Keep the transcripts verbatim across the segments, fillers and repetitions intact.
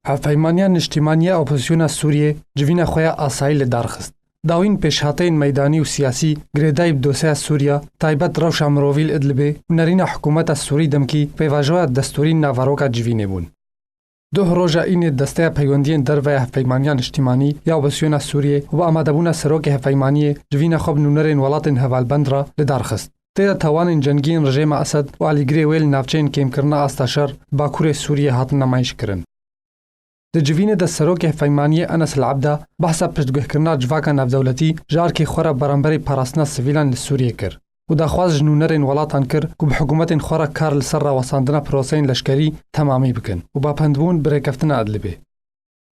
Hevpeymaniya Niştimanî ya Opozisyona Sûriyê civîna xwe ya asayî li dar xist. Dawîn pêşhateyên meydanî û siyasî girêdayî bi dosyeya Sûriya, taybet rewşa mirovî li Idlibê û nerîna hikûmeta Sûrî demkî pêvajoya destûrî naveroka civînê bûn. Duh roja înê desteya peywendiyên derve ya Hevpeymaniya Niştimanî ya Opozisyona Sûriyê û bi amadebûna serokê hevpeymaniyê civîna xwe bi nûnerên welatên hevalbend re li dar xist. Tê de tawanên cengî yên rejêma Esed û alîgirê wê li navçeyên kêmkirina asta şer Bakurê Sûriyê hatin nimayîş kirin. Di civînê de serokê hevpeymaniyê Enes El Abda behsa piştguhkirina civaka navdewletî ji arkê xwe re beramberî parastina sivîlan li Sûriyê kir û daxwaz ji nûnerên welatan kir ku bi hikûmetên xwe re kar li ser rawestandina proseyên leşkerî temamî bikin û bapendbûn bi rêkeftina Idlibê.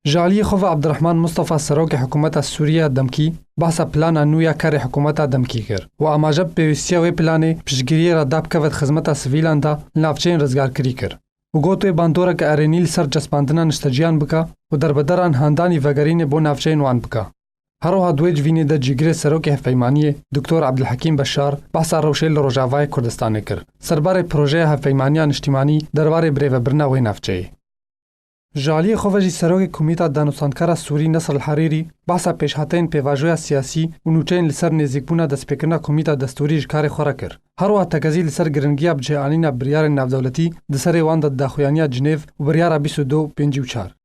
Ji aliyê xwe ve Abdurrahman Mustafa serokê hikûmeta Sûriye ya demkî behsa plana nû ya karê hikûmeta demkî kir û amaje bi pêwîstiya wê planê piştgiriyê re da bikeve di xizmeta sivîlan de li navçeyên rizgarkirî kir û got wê bandoreke erênî li ser cespandina nişteciyan bike û derbederan handanî vegerînê bo navçeyên wan bike. Her wiha di wê civînê de cîgirê serokê hevpeymaniyê Doktor Abdulhekîm Beşar behsa rewşê li Rojavayê Kurdistanê kir. Serbarê projeya hevpeymaniya niştimanî derbarê birêvebirina wê navçeyê. Ji aliyê xwe ve jî serokê Komîta Danûstankara Sûrî Nesr El Herîrî behsa pêşhateyên pêvajoya siyasî û nûçeyên li ser nêzîkbûna destpêkirina Komîta Destûrî ji karê xwe re kir. Her wiha tekezî li ser giringiya bicihêanîna biryarên navdewletî di serê wan de di daxuyaniya Cinêv û biryara bîst û du û pêncî û çar.